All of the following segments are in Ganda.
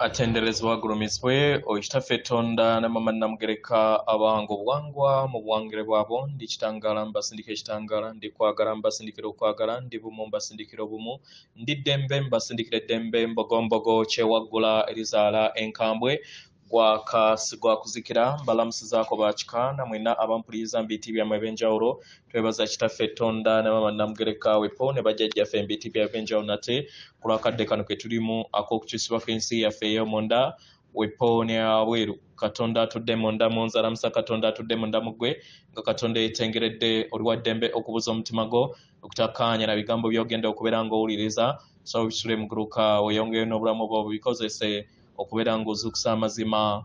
Atenderezebwa agulumizibwe oyo Kitaffe Tonda ne Maama Nnamugereka abawanga obuwangwa mu buwangire bwabwo. Ndi kitangaala mbasindika ekitangaala, ndi kwagala mbasindikira okwagala, ndi bumu mbasindikira obumu, ndi ddembe mbasindikira eddembe, mbogombogo kyewaggula erizaala enkambwe, gwaka sigwakuzikira. Mbalamusizaako bakika namwena abampuliriza mu biti byammwe ebyenjawulo. Twebaza Kitaffe Tonda ne Maama Nnamugereka wepo ne bajjajjaffe mu biti bya ebyenjawulo nate ku lwakadde kano ke tulimu ak'okukyusibwa kw'ensi yaffe ey'omunda wepo ne wabweru. Katonda atudde munda mu nze alamusa Katonda atudde munda mu ggwe, nga Katonda yeetengeredde oli wa ddembe okubuza omutima gwo okutakkaanya na bigambo by'ogenda okubeera ng'owuliriza. So bisule muguluka weeyongeyo n'obulamu bwo bubikozese okubeera ng'ozuukusa amazima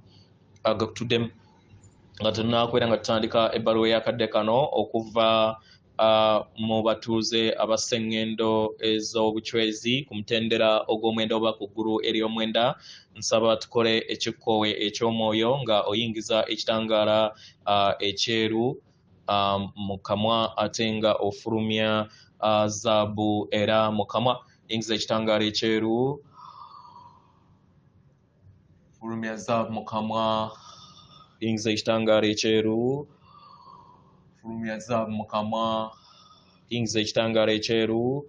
agakutuddemu. Nga tetunakubeera nga tutandika ebbaluwa ey'akadde kano okuva mu batuuze abassa eŋŋendo ez'obucwezi ku mutendera ogw'omwenda oba ku ggulu ery'omwenda, nsaba tukole ekikkowe eky'omwoyo nga oyingiza ekitangaala ekyeru mu kamwa ate nga ofulumya zaabu era mu kamwa. Yingiza ekitangaala ekyeru, fulumya zaabu mu kamwa, yingiza ekitangaala ekyeru, fulumya zaabu mu kamwa, yingiza ekitangaala ekyeru,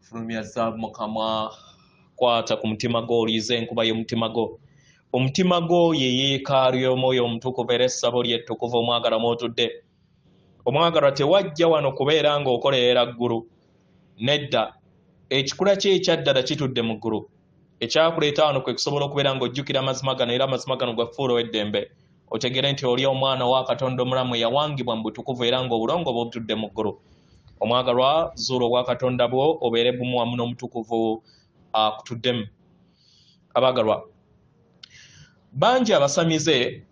fulumya zaabu mu kamwa. Kwata ku mutima gwo, oliize enkuba y'omutima gwo. Omutima gwo ye yeekaalu y'Omwoyo Omutukuvu era essabo lye ettukuvu omwagalwa mw'otudde. Omwagalwa, tewajja wano kubeera ng'okolerera ggulu. Nedda, ekikula kye ekyaddala kitudde mu ggulu. Ekyakuleeta wano kwe kusobola okubeera ng'ojjukira amazima gano, era amazima gano gakufuula ow'eddembe. Otegere nti oli omwana wa Katonda omulamu eyawangibwa mu butukuvu era ng'obulongo bwo butudde mu ggulu. Omwagalwa, zuula obwakatonda bwo obeere bumu wamu n'omutukuvu akutuddemu. Abaagalwa, bangi abasamize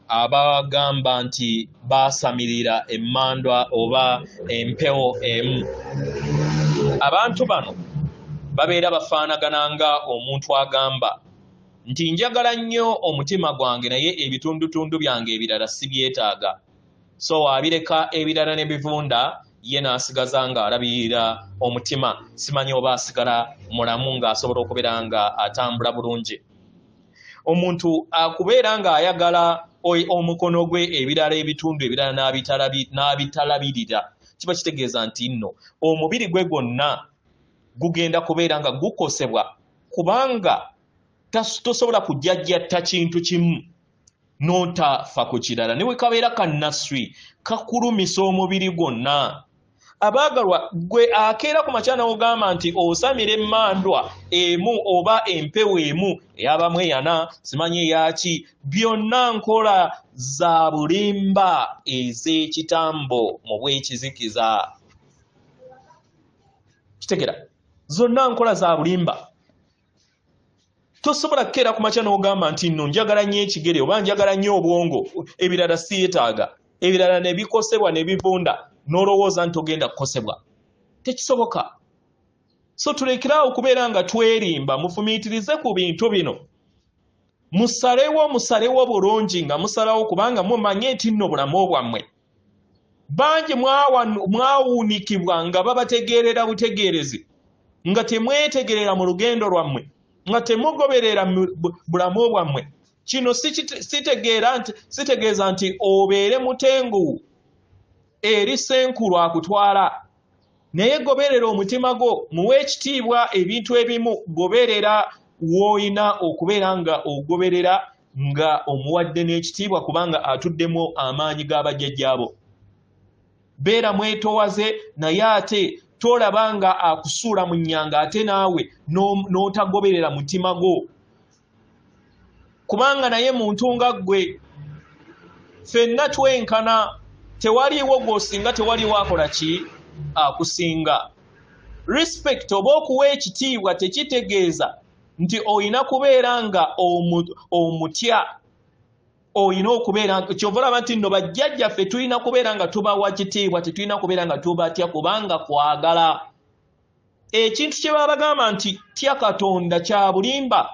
abagamba nti baasamirira emmandwa oba empewo emu. Abantu bano babeera bafaanagana nga omuntu agamba nti njagala nnyo omutima gwange naye ebitundutundu byange ebirala sibyetaaga. So abireka ebirala ne bivunda, ye n'asigaza ng'alabirira omutima. Simanyi oba asigala mulamu ng'asobola okubeera nga atambula bulungi. Omuntu akubeera ng'ayagala omukono gwe, ebirala ebitundu ebirala n'abitalabirira, kiba kitegeeza nti nno omubiri gwe gwonna gugenda kubeera nga gukosebwa, kubanga tosobola kujjajjatta kintu kimu n'otafa ku kirala. Ne bwe kabeera kannaswi kakulumisa omubiri gwonna. Abaagalwa, gwe akeera ku makya n'ogamba nti osamira emmandwa emu oba empewo emu ey'abamweyana, simanyi eyaki, byonna nkola za bulimba ez'ekitambo mu bw'ekizikiza. Kitegera, zonna nkola za bulimba. Tosobola kukeera ku makya n'ogamba nti nno njagala nnyo ekigere oba njagala nnyo obwongo, ebirala siyeetaaga, ebirala ne bikosebwa ne bivunda, n'olowooza nti ogenda kukosebwa. Tekisoboka. So tulekeraawo okubeera nga twerimba, mufumiitirize ku bintu bino. Musalewo, musalewo bulungi nga musalawo, kubanga mumanye nti nno bulamu bwammwe. Bangi mwawuunikibwa nga babategeerera butegeerezi, nga temwetegerera mu lugendo lwammwe, nga temugoberera bulamu bwammwe. Kino sitegeeza nti obeere mutengu eri ssenkulu akutwala, naye goberera omutima gwo, muwe ekitiibwa ebintu ebimu, goberera w'olina okubeera nga ogoberera nga omuwadde n'ekitiibwa, kubanga atuddemu amaanyi g'abajjajjaabo. Beera mwetowaze, naye ate tolaba nga akusuula mu nnyanga ate naawe n'otagoberera mutima gwo, kubanga naye muntu nga ggwe. Ffenna twenkana, tewaliiwo gw'osinga, tewaliiwo akola ki akusinga. Respect oba okuwa ekitiibwa tekitegeeza nti olina kubeera nga omutya. Olina okubeera, kyova olaba nti nno bajjajjaffe tulina kubeera nga tubawa kitiibwa, tetulina kubeera nga tubatya, kubanga kwagala. Ekintu kye baba bagamba nti tya Katonda kya bulimba.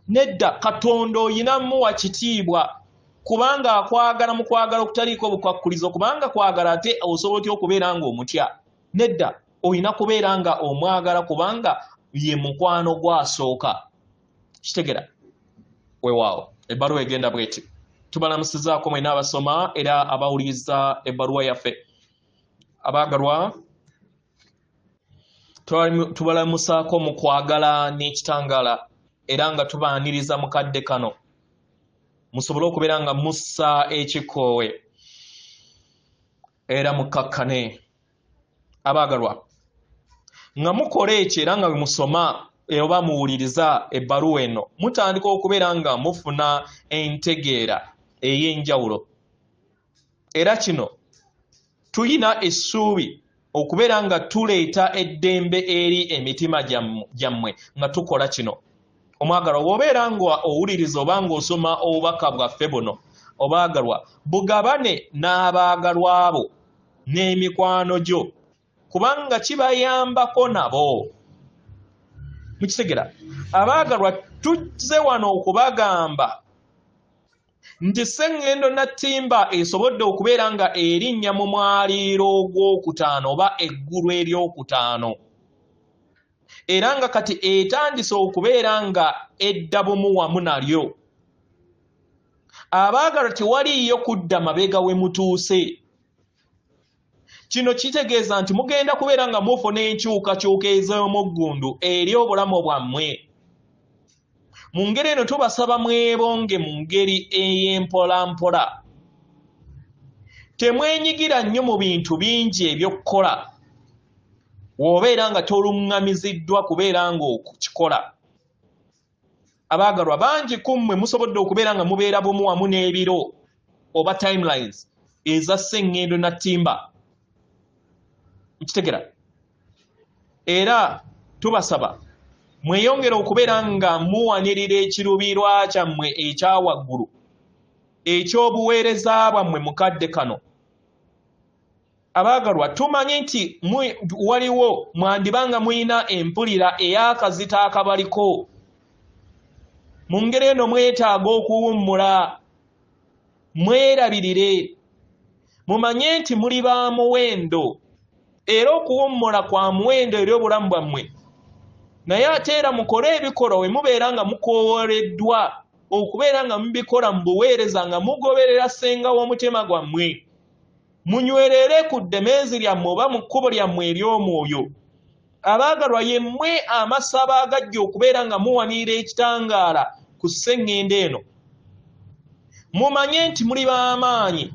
Nedda, Katonda oyina muwa kitiibwa kubanga akwagala mu kwagala okutaliiko obukwakkulizo, kubanga kwagala. Ate osobola otya okubeera ng'omutya? Nedda, olina kubeera nga omwagala kubanga Ye mukwano gwasooka. Kitegera? Weewaawo, ebbaluwa egenda bweti: Tubalamusizaako mwena abasoma era abawuliriza ebbaluwa yaffe. Abaagalwa, tubalamusaako mu kwagala n'ekitangaala, era nga tubaaniriza mu kadde kano musobole okubeera nga mussa ekikoowe era mukkakkane. Abaagalwa, nga mukola ekyo era nga bwe musoma oba muwuliriza ebbaluwa eno, mutandika okubeera nga mufuna entegeera ey'enjawulo. Era kino tulina essuubi okubeera nga tuleeta eddembe eri emitima gyammwe nga tukola kino. Omwagalwa, bw'obeera nga owuliriza oba ng'osoma obubaka bwaffe buno, obaagalwa, bugabane n'abaagalwa bo n'emikwano gyo, kubanga kibayambako nabo. Mukitegera? Abaagalwa, tuzze wano okubagamba nti Sseŋŋendo Nattimba esobodde okubeera nga erinnya mu mwaliiro ogwokutaano oba eggulu eryokutaano, era nga kati etandise okubeera nga edda bumu wamu nalyo. Abaagalwa, tewaliiyo kudda mabega we mutuuse. Kino kitegeeza nti mugenda kubeera nga mufuna enkyukakyuka ez'omuggundu eri obulamu bwammwe. Mu ngeri eno tubasaba mwebonge mu ngeri ey'empolampola. Temwenyigira nnyo mu bintu bingi eby'okukola w'obeera nga toluŋŋamiziddwa kubeera ng'okukikola. Abaagalwa, bangi ku mmwe musobodde okubeera nga mubeera bumu wamu n'ebiro oba timelines eza Sseŋŋendo Nattimba. Nkitegera? Era tubasaba mweyongere okubeera nga muwanirira ekiruubirirwa kyammwe ekya waggulu eky'obuweereza bwammwe mu kadde kano. Abaagalwa, tumanyi nti waliwo mwandiba nga mulina empulira ey'akazito akabaliko. Mu ngeri eno mwetaaga okuwummula, mwerabirire, mumanye nti muli ba muwendo, era okuwummula kwa muwendo eri obulamu bwammwe. Naye ate era mukole ebikolwa we mubeera nga mukoowoleddwa okubeera nga mubikola mu buweereza nga mugoberera ssenga w'omutima gwammwe. Munywerere ku ddemeezi lyammwe oba mu kkubo lyammwe ery'omwoyo. Abaagalwa, yemmwe amasabo agajja okubeera nga muwanirira ekitangaala ku sseŋŋendo eno. Mumanye nti muli b'amaanyi.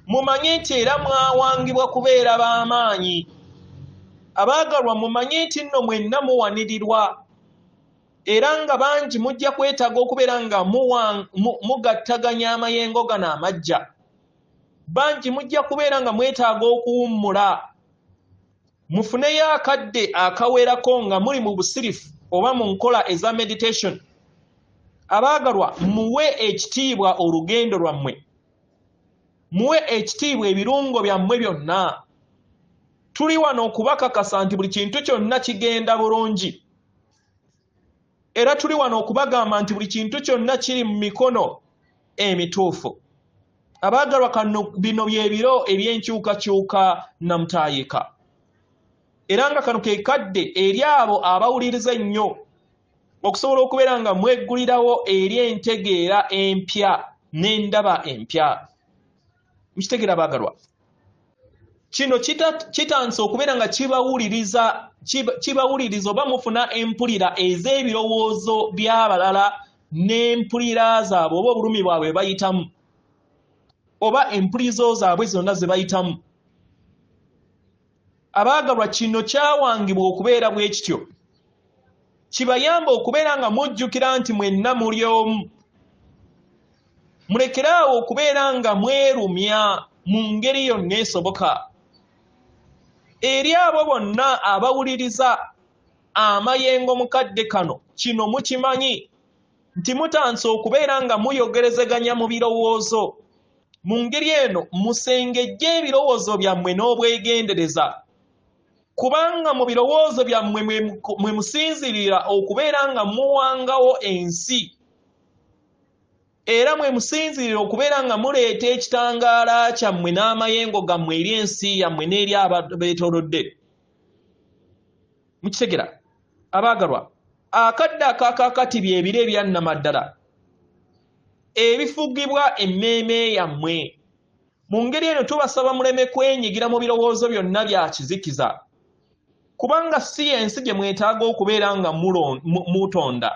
Mumanye nti era mwawangibwa kubeera b'amaanyi. Abaagalwa, mumanye nti nno mwenna muwanirirwa, era nga bangi mujja kwetaaga okubeera nga mugattaganya amayengo gano amajja. Bangi mujja kubeera nga mwetaaga okuwummula, mufuneyo akadde akawerako nga muli mu busirifu oba mu nkola eza meditation. Abaagalwa, muwe ekitiibwa olugendo lwammwe, muwe ekitiibwa ebirungo byammwe byonna. Tuli wano okubakakasa nti buli kintu kyonna kigenda bulungi, era tuli wano okubagamba nti buli kintu kyonna kiri mu mikono emituufu. Abaagalwa, kano bino bye biro ebyenkyukakyuka namutaayika, era nga kano ke kadde eri abo abawuliriza ennyo okusobola okubeera nga mweggulirawo eri entegeera empya n'endaba empya. Mukitegeera, abaagalwa? Kino kitandise okubeera nga kibawuliriza oba mufuna empulira ez'ebirowoozo by'abalala n'empulira zaabwe oba obulumi bwabwe bayitamu oba empulizo zaabwe zonna ze bayitamu. Abaagalwa, kino kyawangibwa okubeera bwe kityo kibayamba okubeera nga mujjukira nti mwenna muli omu. Mulekeraawo okubeera nga mwerumya mu ngeri yonna esoboka. Eri abo bonna abawuliriza amayengo mu kadde kano, kino mukimanyi nti mutandise okubeera nga muyogerezeganya mu birowoozo. Mu ngeri eno musengejje ebirowoozo byammwe n'obwegendereza, kubanga mu birowoozo byammwe mwe musinzirira okubeera nga muwangawo ensi, era mwe musinzirira okubeera nga muleeta ekitangaala kyammwe n'amayengo gammwe eri ensi yammwe n'eri abeetoolodde. Mukitegera? Abaagalwa, akadde ak'akaakati bye biro ebyannamaddala ebifugibwa emmeeme yammwe. Mu ngeri eno tubasaba muleme kwenyigira mu birowoozo byonna bya kizikiza, kubanga si y'ensi gye mwetaaga okubeera nga mutonda.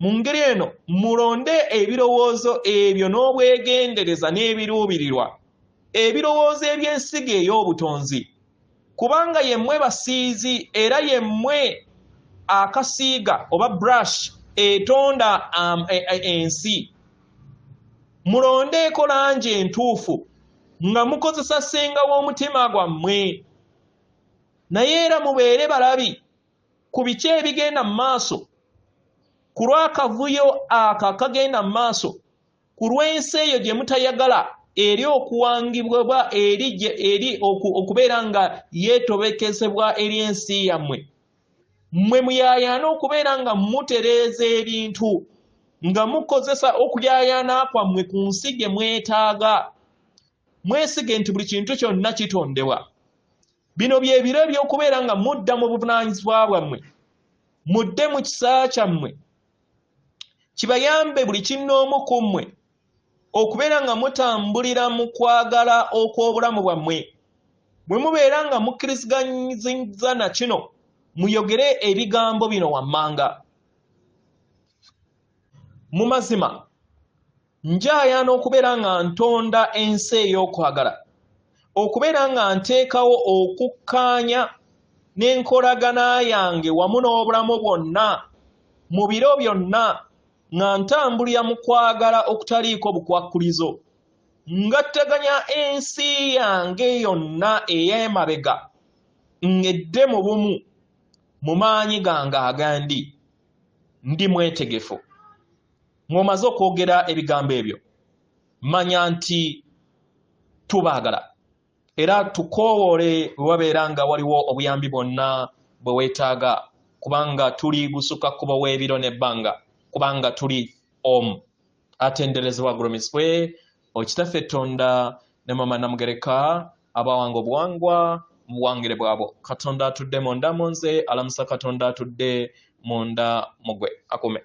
Mu ngeri eno mulonde ebirowoozo ebyo n'obwegendereza n'ebiruubirirwa, ebirowoozo eby'ensigo ey'obutonzi, kubanga yemmwe basiizi era yemmwe akasiiga oba brush etonda ensi. Mulondeeko langi entuufu nga mukozesa ssenga w'omutima gwammwe, naye era mubeere balabi ku biki ebigenda mu maaso, ku lw'akavuyo ako akagenda mu maaso, ku lw'ensi eyo gye mutayagala eri okuwangibwa eri okubeera nga yeetobekezebwa eri ensi yammwe. Mmwe muyaayaana okubeera nga mutereeza ebintu nga mukozesa okuyaayaana kwammwe ku nsi gye mwetaaga. Mwesige nti buli kintu kyonna kitondebwa. Bino bye biro eby'okubeera nga mudda mu buvunaanyizibwa bwammwe, mudde mu kisa kyammwe, kibayambe buli kinnoomu ku mmwe okubeera nga mutambulira mu kwagala okw'obulamu bwammwe. Bwe mubeera nga mukkiriziganyiza na kino, muyogere ebigambo bino wammanga. Mu mazima, njaayaana okubeera nga ntonda ensi ey'okwagala, okubeera nga nteekawo okukkaanya n'enkolagana yange wamu n'obulamu bwonna mu biro byonna, nga ntambulira mu kwagala okutaliiko bukwakkulizo, ngattaganya ensi yange yonna ey'emabega ng'edde mu bumu mu maanyi gange agandi. Ndi mwetegefu. Ng'omaze okwogera ebigambo ebyo, manya nti tubaagala era tukoowoole bwe wabeera nga waliwo obuyambi bwonna bwe weetaaga, kubanga tuli busukka kkubo w'ebiro n'ebbanga, kubanga tuli omu. Atenderezebwa agulumizibwe Okitaffe Tonda ne Mama Namugereka abawanga obuwangwa mu buwangire bwabwo. Katonda atudde munda mu nze alamusa Katonda atudde munda mu gwe. Akume.